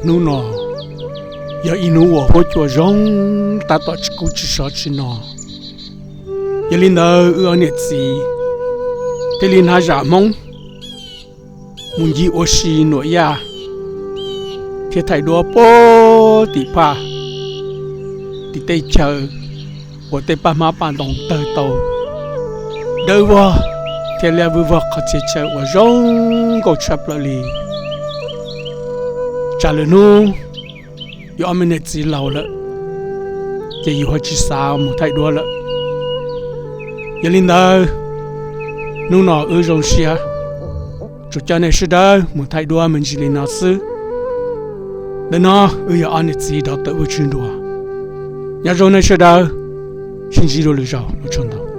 Hnub no yog ib hnub uas huab cua zoo tab tom tsis kub tsis sov tsis no. Yog li ntawd wb ob niam txiv thiaj li hnav zam Hmoob mus ncig ua si nuam yaj thiab thaij duab puag tim phaj, tim tej chaw uas tej paj hmab paj ntoo tawg tau dawb vog thiab liab vwj vog qhov txhia chaw uas zoo nkauj tshaj plaws li. Tsam lwm hnub yus ob me niam txiv laus lawm, ces yus ho tsis xav mus thaij duab lawm. Yog li ntawd, hnub no wb zoo siab tsuas coj nej sawv daws mus thaij duab me ntsis li no xwb. Ntawm no wb yog ob niam txiv rov tawm ua tswb nrua. Nyob zoo nej sawv daws, sib ntsib dua lwm zaus, ua tsaug ntau.